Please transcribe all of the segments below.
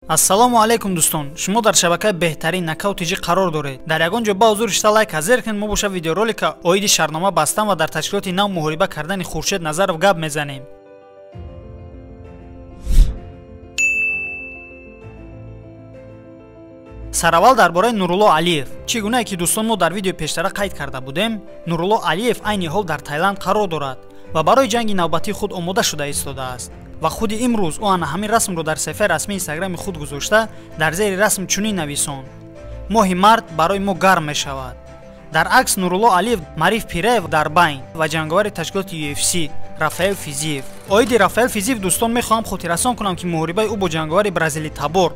Ассалому алайкум дӯстон, шумо дар шабакаи беҳтарин Нокаут ТЖ қарор доред. Дар ягон ҷо ба ҳузур шита лайк ҳазир кунед, мо боша видеоролика оиди шартнома бастан ва дар ташкилоти нав муҳориба кардани Хуршед Назаров гап мезанем. Сараввал дар бораи Нурулло Алиев. Чӣ гунае ки дӯстон мо дар видеои пештара қайд карда будем, Нурулло Алиев айни ҳол дар Таиланд қарор дорад ва барои ҷанги навбатии худ омода шуда истодааст. Ва худи имрӯз ӯ ана ҳамин расмро дар саҳифаи расмии инстаграми худ гузошта, дар зери расм чунин нависон: моҳи март барои мо гарм мешавад. Дар акс Нурулло Алиев, Мариф Пираев дар байн ва ҷанговари ташкилоти UFC Рафаэл Физиев. Оиди Рафаэл Физиев дӯстон мехоҳам хотиррасон кунам, ки муҳорибаи ӯ бо ҷанговари бразилитабор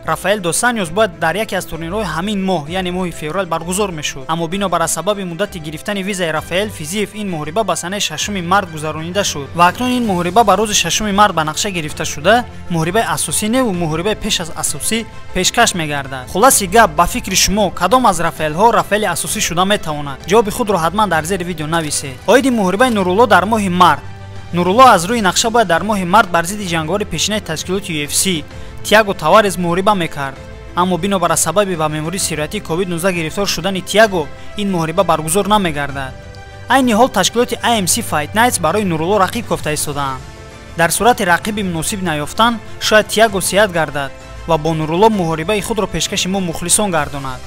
Рафаэл дос Анёс бояд дар яке аз турнирҳои ҳамин моҳ, яъне моҳи феврал баргузор мешуд. Аммо бинобар аз сабаби муддати гирифтани визаи Рафаэл Физиев ин муҳориба ба санаи 6 март гузаронида шуд ва акнун ин муҳориба ба рӯзи 6 март ба нақша гирифта шуда, муҳорибаи асосӣ неву муҳорибаи пеш аз асосӣ пешкаш мегардад. Хулоси гап, ба фикри шумо кадом аз Рафаэлҳо Рафаэли асосӣ шуда метавонад? Ҷавоби худро ҳатман дар зери видео нависед. Оиди муҳорибаи Нурулло дар моҳи март. Нурулло аз рӯи нақша бояд дар моҳи март бар зидди ҷанговари пешинаи ташкилоти UFC Тиаго Таварес муҳориба мекард. Аммо бинобар аз сабаби ба бемории сироятии COVID-19 гирифтор шудани Тиаго ин муҳориба баргузор намегардад. Айни ҳол ташкилоти AMC Fight Nights барои Нурулло рақиб кофта истодаанд. Дар сурати рақиби муносиб наёфтан, шояд Тиаго сиҳат гардад ва бо Нурулло муҳорибаи худро пешкаши мо мухлисон гардонад.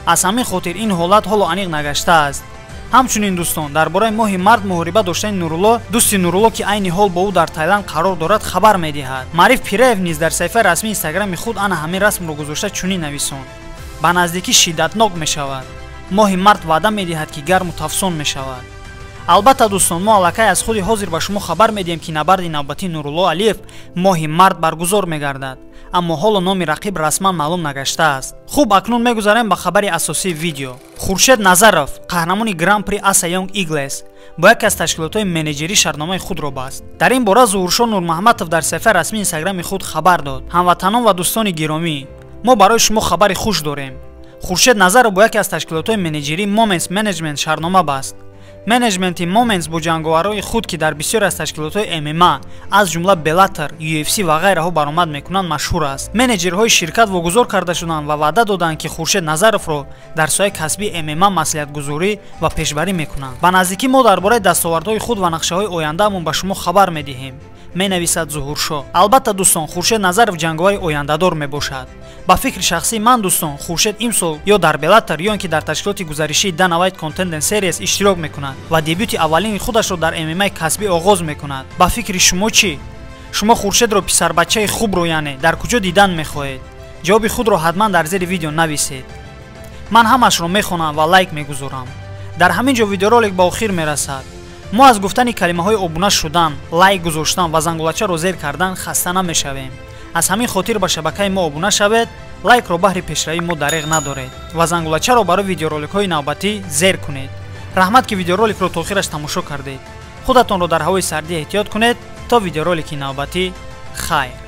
Аз ҳамин хотир ин ҳолат ҳоло аниқ нагаштааст. Ҳамчунин дӯстон, дар бораи моҳи март муҳориба доштани Нурулло, дӯсти Нурулло, ки айни ҳол бо ӯ дар Таиланд қарор дорад, хабар медиҳад. Мариф Пираев низ дар саҳифаи расмии инстаграми худ ана ҳамин расмро гузошта чунин нависон: ба наздикӣ шиддатнок мешавад. Моҳи март ваъда медиҳад, ки гарму тафсон мешавад. Албатта дӯстон, мо аллакай аз худи ҳозир ба шумо хабар медиҳем, ки набарди навбатии Нурулло Алиев моҳи март баргузор мегардад, аммо ҳоло номи рақиб расман маълум нагаштааст. Хуб, акнун мегузарем ба хабари асосии видео. Хуршед Назаров, қаҳрамони Гран-при Аса Йонг Иглес, бо яке аз ташкилотҳои менеҷерӣ шартномаи худро баст. Дар ин бора Зуҳуршо Нурмаҳматов дар саҳифаи расмии инстаграми худ хабар дод. Ҳамватанон ва дӯстони гиромӣ, мо барои шумо хабари хуш дорем. Хуршед Назаров бо яке аз ташкилотҳои менеҷерии Moments Management шартнома баст. Менеҷменти Moments бо ҷанговарҳои худ, ки дар бисёре аз ташкилотҳои MMA, аз ҷумла Bellator, UFC ва ғайраҳо баромад мекунанд, машҳур аст. Менеҷерҳои ширкат вогузор карда шуданд ва ваъда доданд, ки Хуршед Назаровро дар соҳаи касбии MMA маслиҳатгузорӣ ва пешбарӣ мекунанд. Ба наздикӣ мо дар бораи дастовардҳои худ ва нақшаҳои ояндаамон ба шумо хабар медиҳем, менависад Зуҳуршо. Албатта дӯстон, Хуршед Назаров ҷанговари ояндадор мебошад. Ба фикри шахсии ман дӯстон, Хуршед имсол ё дар Bellator ё ин ки дар ташкилоти гузаришии Dana White Contender Series иштирок мекунад ва дебюти аввалини худашро дар MMA касбӣ оғоз мекунад. Ба фикри шумо чӣ? Шумо Хуршедро писарбачаи хубро, яъне дар куҷо дидан мехоҳед? Ҷавоби худро ҳатман дар зери видео нависед. Ман ҳамашро мехонам ва лайк мегузорам. Дар ҳамин ҷо видеоролик ба охир мерасад. Мо аз гуфтани калимаҳои обуна шудан, лайк гузоштан ва зангулачаро зер кардан хаста намешавем. Аз ҳамин хотир ба шабакаи мо обуна шавед, лайкро баҳри пешравии мо дареғ надоред ва зангулачаро барои видеороликҳои навбатӣ зер кунед. Раҳмат, ки видеороликро то охираш тамошо кардед. Худатонро дар ҳавои сардӣ эҳтиёт кунед. То видеоролики навбатӣ, хайр.